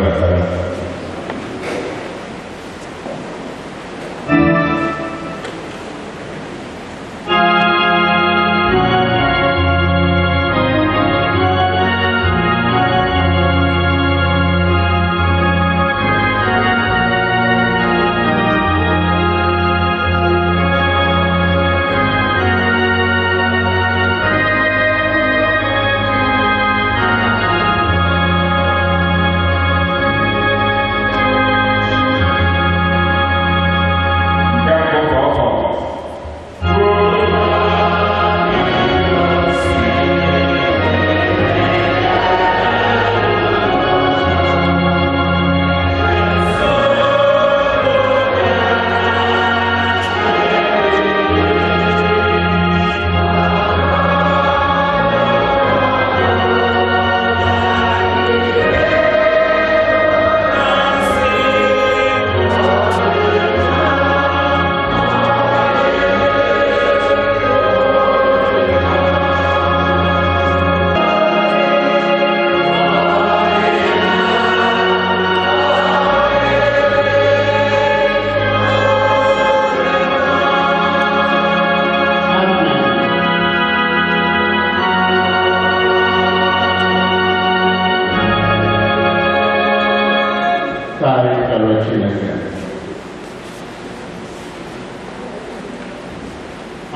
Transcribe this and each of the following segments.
Ekpere.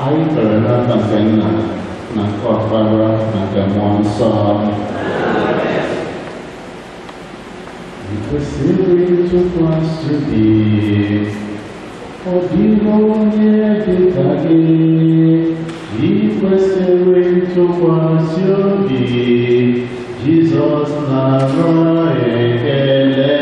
Anyị kwere n'afa nke Nna na nke Ọkpara na nke Mmụọ Nsọ. I kwesịrị ntụkwasị obi, ọ dịghị onye dị ka gị. I kwesịrị ntụkwasị obi, Jizọs nara ekele.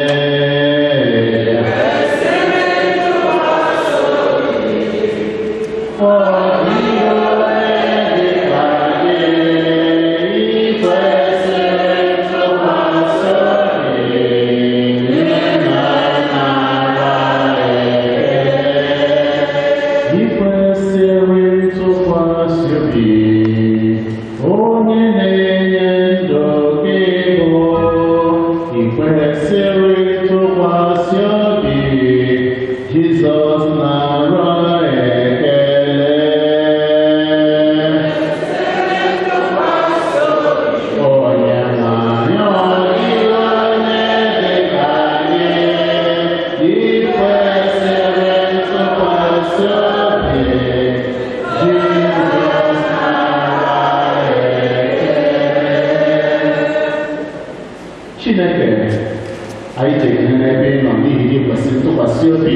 Chineke, anyị chere n'ebe ị nọ n'ihi na ị kwesịrị ntụkwasị obi.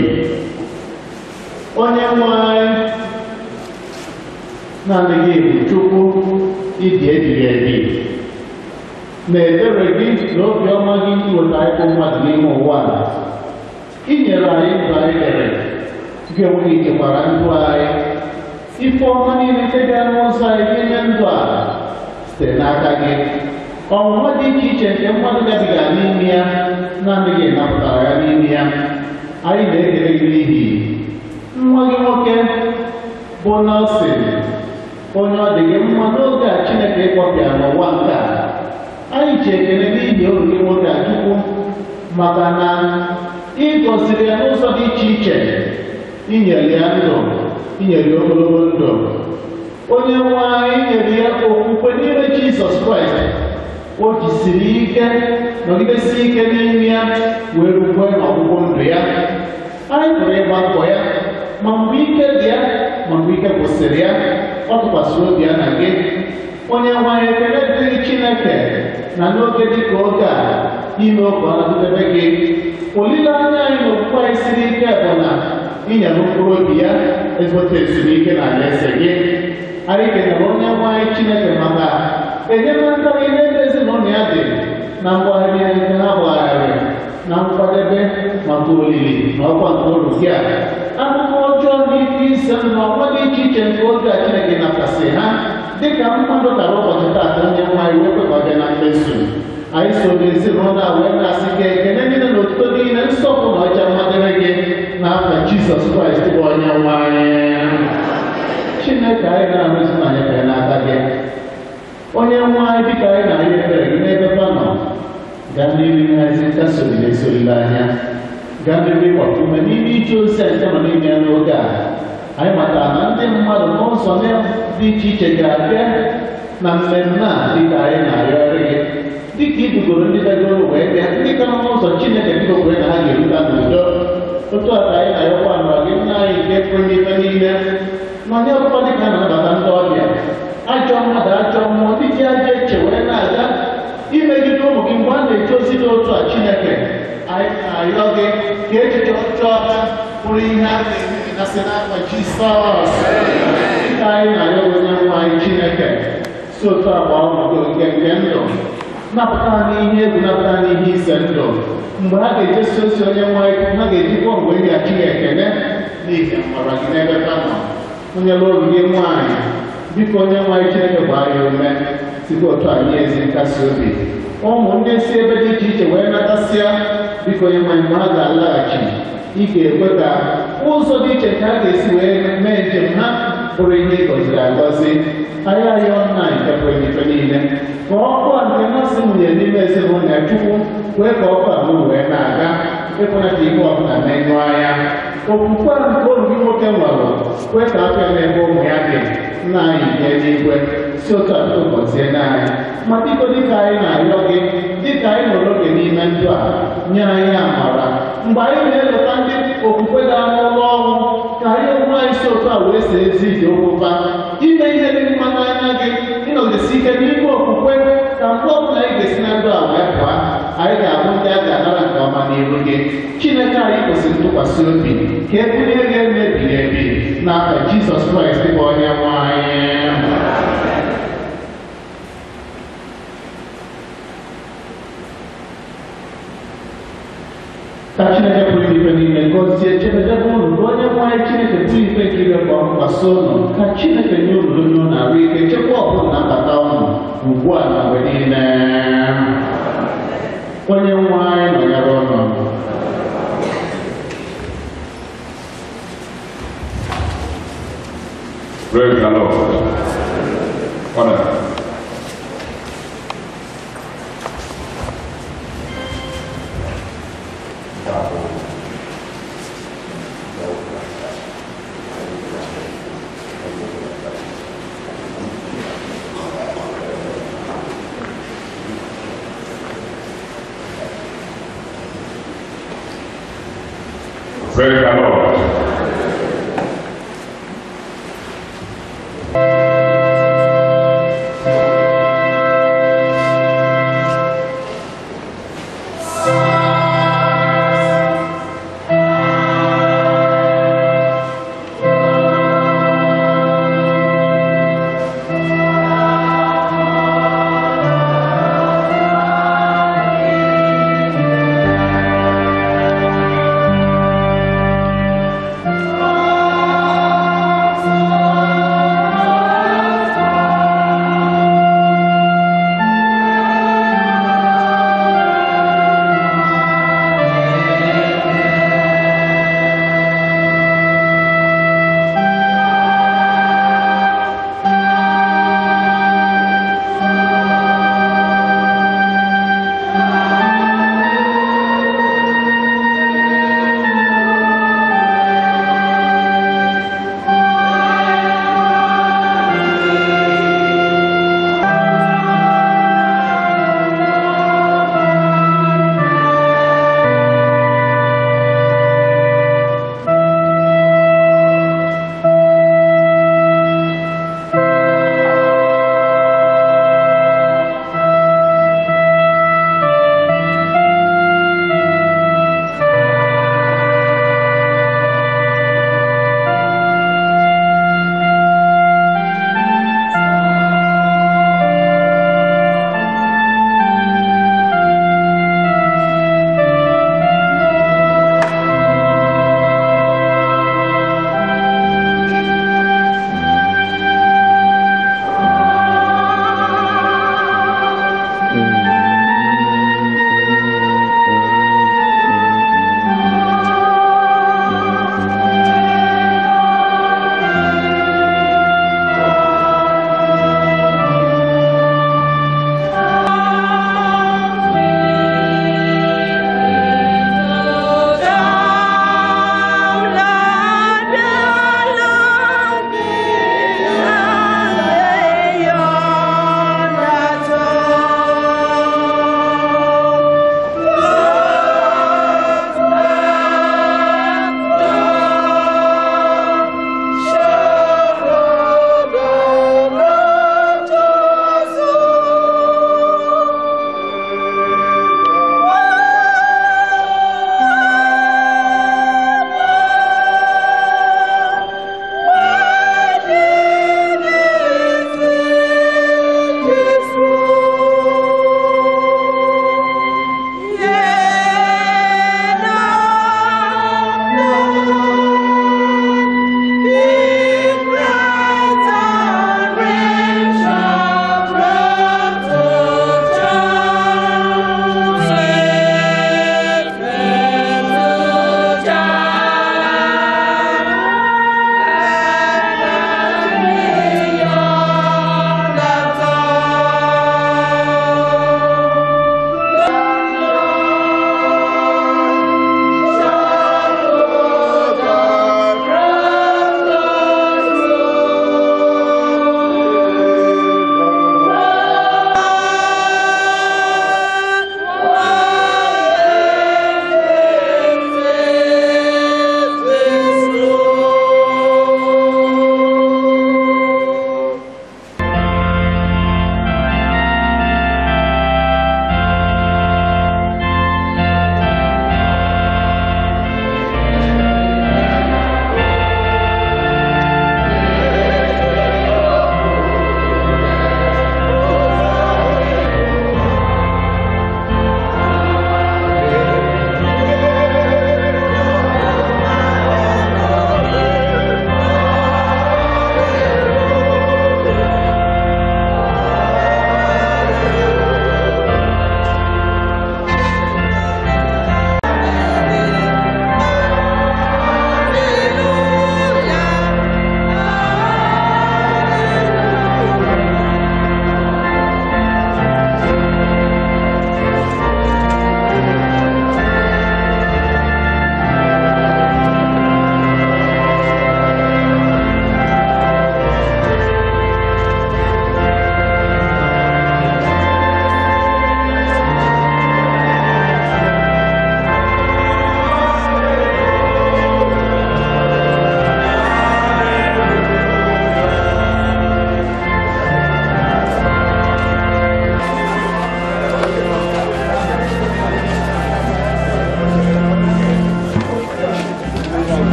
Onye nwe anyị, naanị gị bụ Chukwu ịdị ebighị ebi. Na ebere gị na obiọma gị iweta ịkpụ mmadụ n'ime ụwa a, i nyere anyị ndụ anyị dere, gị onwe gị chekwara ndụ anyị. Ife ọma niile nke bịara n'ụzọ anyị n'ime ndụ a site n'aka gị. Ọnwụnwa dị iche iche nke mmadụ gabigara n'ime ya, naanị gị napụtara ya n'ime ya. Anyị na-ekele gị n'ihi nwa gị nwoke bụ Nelson, onye ọ dị gị mma n'oge a Chineke ịkpọpịa n'ụwa nke a. Anyị ji ekele n'ihi oru gị nwoke a Chukwu, maka na ị gọziri ya n'ụzọ dị iche iche. Inyere ya ndụ, inyere ya ogologo ndụ. Onye nwe anyị nyere ya okwukwe n'ime Jizọs Kraịst. O jisiri ike, nọgidesi ike n'ime ya wee rukwe n'ọgwụgwụ ndụ ya. Anyị pụrụ ịgba mbọ ya, ma mgbe ike dị ya, ma mgbe ike kwụsịrị ya, ọ tụkwasịrị obi ya na gị. Onye nwe anyị, ekele dịrị Chineke na n'oge dị ka oge a, ime oge ọ na-adịdebe gị. Olileanya anyị na okwukwe anyị siri ike bụ na inyere mkpụrụ obi ya ezigbote ezumike na alaeze gị. Anyị kelere onye nwe anyị Chineke maka enyemaka gị n'ebe ezinụlọ ya dị na mgbagharị nke ha gbagharị na nkwadebe maka olili na ọkwa nke oru gị a. Akụkọ ọjọọ na ike ise na ọnwa dị iche iche nke oge a Chineke napụtasị ha dịka mmadụ tara ụbọchị taata, onye nwe anyị wee kwekọ bịa na mmezu. Anyị so n'ezinụlọ a wee na-asị ka ekele niile na otuto niile, nsọpụrụ na ọcha mmadụ gị n'afa Jizọs Kraịst bụ onye nwe anyị. Chineke, anyị na-arụzi na nyefere n'aka gị. Onye nwe anyị, dịka anyị na-arịọ ebere gị n'ebe fa nọ, Gaa n'ihu nhazi nkasi obi na ezi olileanya. Gaa n'ihu ịgbata ume n'ime ije ozi a nke nọ n'ime ya n'oge a. Anyị matara na ndị mmadụ n'ụzọ dị iche iche ga-abịa na mmemme a dịka anyị na-arịọrị gị. Dịka idugoro ndị bịagoro wee bịa, ndị ka nọ n'ụzọ Chineke biko kwere na ha ga-erute n'udo. Otu a ka anyị na-arịọkwa amara gị nna anyị nke pụrụ n'ife niile. Ma nye ọkpụkpa dịka a na-anabata ndị ọbịa. Ajọ mmadụ ajọ mmụọ ndị ji ajọ eche wee na-aga imegide ụmụ gị mgbe a na-eje ozi dị otu a Chineke. Anyị na-arịọ gị ka echiche ọjọọ ha bụrụ ihe a ga-emebinasị n'afa Jisọs. Dịka anyị na-arịọ gị onye nwe anyị Chineke, si otu a gbaa ọnọdụ nke nke ndụ. Napụta ha n'ihe egwu, napụta ha n'ihe ize ndụ. Mgbe ha ga-ejesi ozi onye nwe anyị, ha ga-ejikwa mgbe ị ga-achị gị ekele n'ihi amara gị n'ebe ha nọ. Onye lụrụ gị nwaanyị, biko onye nwe anyị Chineke gbaa ya ume, sikwa otu a nye ezi nkasi obi. Ụmụ ndị si ebe dị iche iche wee natasịa, biko onye nwe anyị mgbe ha ga-alaghachi, ị ga-ekwe ka ụzọ dị iche nke ha ga-esi wee mee njem ha bụrụ ihe ị gọziri agọzi. Anyị arịọ nna nke pụrụ n'ife niile ka ọkụ a nke mmasị mụnyere n'ime ezinụlọ ya Chukwu kwee ka ọkụ a mụ wee na-aga, ekwela ka ihe ọbụla menyụọ ya. Okwukwe a nke oru gị nwoke nwere kwee ka afọ ya n'ebe ụmụ ya dị. Nna anyị nke eluigwe, si otu a biko gọzie anyị. Ma biko dịka anyị na-arịọ gị, dịka anyị nọrọ oge n'ime ndụ a, nye anyị amara mgbe anyị na-eleta ndị okwukwe gara n'ụlọ ọnwụ, ka anyị onwe anyị si otu a wee see ezi ije okwu ime ihe dị mma n'anya gị, ịnọgidesi ike n'ime okwukwe, ka mgbe ọbụla anyị ga-esi na ndụ a wee pụọ, anyị ga-abụ ndị a ga-anara nke ọma n'iru gị. Chineke anyị kwesịrị ntụkwasị obi, ka e bulie gị elu ebighị ebi n'afa Jizọs Kraịst bụ onye nwe anyị. Ka Chineke pụrụ ife niile gọzie chebedebe unu, ka onye nwe anyị Chineke pụrụ ife nke ire ka ọ kwasị unu. Ka Chineke nye unu unu na-arụ ike, chekwa ọbụla na mbata unu ugbu a na mgbe niile. Onye nwe anyị nọnyere unu. Praise the Lord. Father. Praise the Lord. Oh.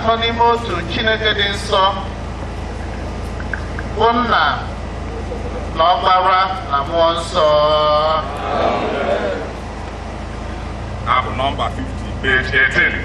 Atọ n'ime Otu Chineke dị nsọ, bụ Nna na Ọkpara na Mmụọ Nsọ. Abụ nọmba 50, page 18.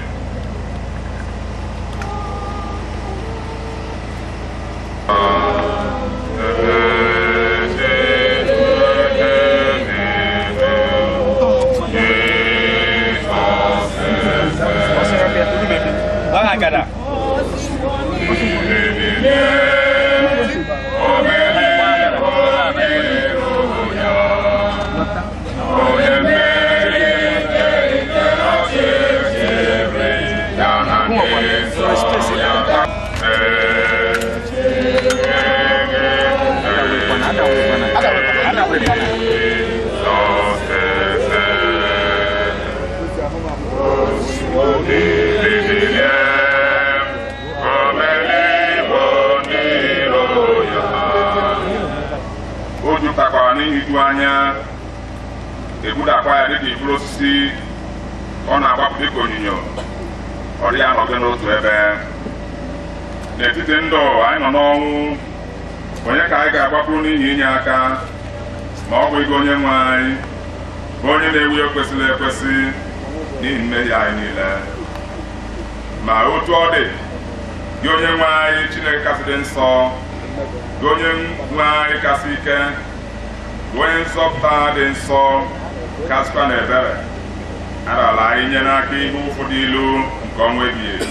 O jupụtakwara n'ihiju anya, egbudakwa ya dịka ifuru osisi, ọ na-agbapụ dịka onyinyo, ọ dịghị anọgide n'otu ebe. N'etiti ndụ anyị nọ n'ọnwụ, onye ka anyị ga-agbapụrụ n'ihi inye aka, ma ọ bụghị onye nwe anyị, bụ onye na-ewu ekwesịrị ekwesị n'ihi mmehie anyị niile. Ma otu ọ dị, gị onye nwe anyị Chineke kasị dị nsọ, gị onye nwe anyị kasị ike, gị onye nzọpụta dị nsọ kasịkwa na ebere, arala anyị nye n'aka ihe ụfụ dị ilu nke ọnwụ ebighị ebi.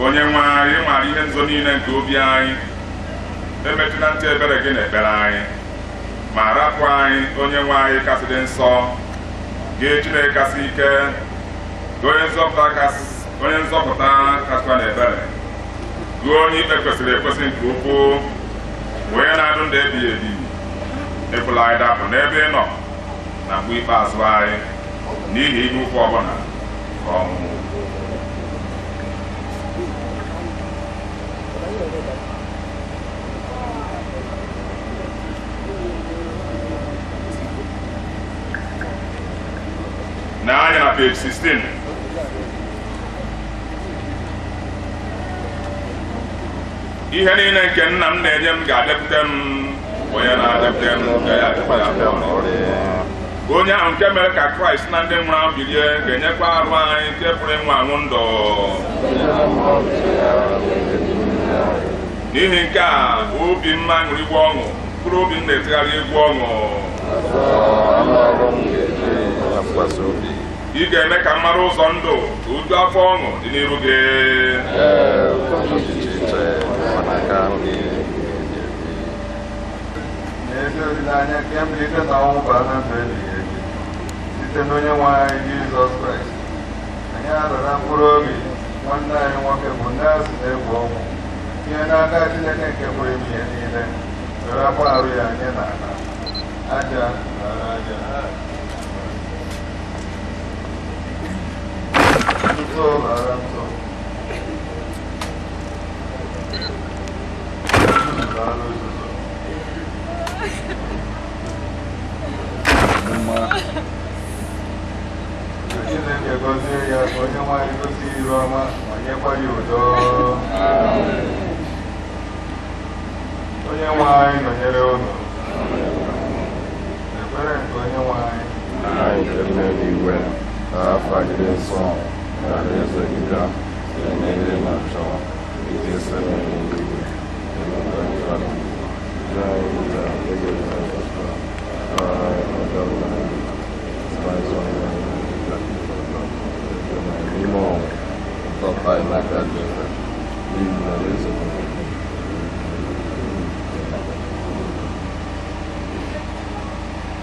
Onye nwe anyị maara ihe nzo niile nke obi anyị, emetụla ntị ebere gị na ekpere anyị, ma rapụ anyị onye nwe anyị kasị dị nsọ, gị Chineke kasị ike, gị onye nzọpụta kasịkwa na ebere, gị onye ikpe kwesịrị ekwesị nke ukwuu, onye na-adụ ndụ ebighị ebi, ekwela anyị dapụ n'ebe ị nọ na mgbe ikpeazụ anyị n'ihi ihe ụfụ ọbụla ka ọnwụ. Na anya na page 16. Ihe niile nke nna m na-enye m ga-abịakwute m, onye na-abịakwute m ga-abịakwute m. Onye ahụ nke mere ka Kraịst na ndị nwụrụ anwụ bilie ga-enyekwa arụ anyị nke pụrụ ịnwụ anwụ ndụ. N'ihi nke a, obi m aṅụrịgbu ọṅụ, mkpụrụ obi m na-etegharị egwu ọṅụ. Ị ga-eme ka m mara ụzọ ndụ, ka uju afọ ọṅụ dị n'iru gị. N'ezi olileanya nke mbilite na ọnwụ baa na ndụ ebighị ebi site n'onye nwe anyị Jizọs Kraịst, anyị arara mkpụrụ obi nwanne anyị nwoke bụ ndị a sị na-egwu ọnwụ tinye n'aka Chineke nke pụrụ ime ihe niile, were akwa arụ ya nye n'ala aja nara aja. Ntụ ghara ntụ. Ghara ozuzo. Chineke gọzie ya, ka onye nwaanyị gosi iru ọma ma nyekwa ya udo. Onye nwe anyị nọnyere unu. Ekpere nke onye nwe anyị. Anyị n'eluigwe, ka afọ gị dị nsọ, ka alaeze gị bịa, eme ihe na-achọ, iji esi n'eluigwe,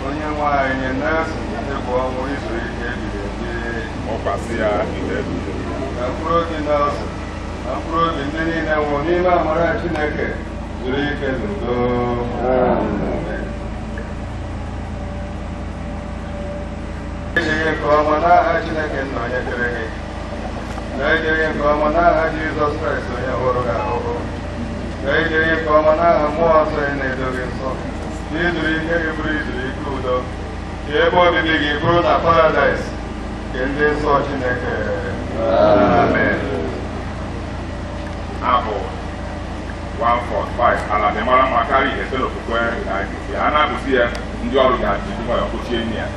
Onye nwe anyị na-asụ egwu ọnwụ izu ike ebighị ebi. Mụkwasị ya ihe ebighị ebi. Ka mkpụrụ obi na-asụ na mkpụrụ obi ndị niile nwụrụ n'ime amara Chineke zuru ike n'udo. Ejighị nke ọma n'aha Chineke nna onye kere gị, na ejighị nke ọma n'aha Jizọs Kraịst onye hụrụ gị ahụhụ, na ejighị nke ọma n'aha Mmụọ Nsọ onye na-edo gị nsọ, na izuru ike gị bụrụ izuru ike udo, ka ebe obibi gị bụrụ na paradaịs nke ndị nsọ Chineke. Amen. Abụ 145 ala dị mara mma karịa ihe site n'okwukwe ka anyị ga-esi. A na-abụzi ya ndị ọrụ ga-eji nwayọọ kpochie nne ya.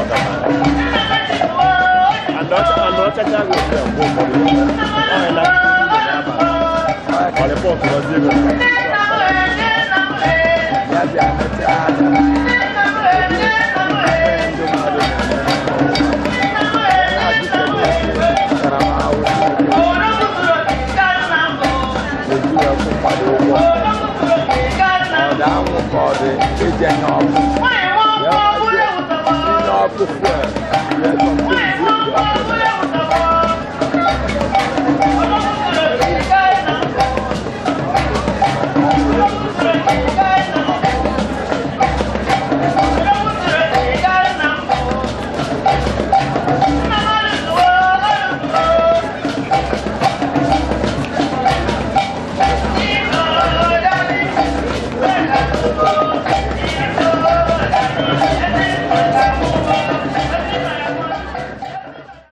na-agbakọta. And ọchacha gị otu a mgbe ụfọdụ ọ na ọ rịpọtụ ọzi ego Ya bịa mechaa anya. Ndị mmadụ na-eme ntaramahụhụ eji ya kwụ mmadụ ụgwọ. Ọ dị anwụ ka ọ dị eje n'ọkụ. Ya n'ọkụ fuel ya kọmpleti ọkụ.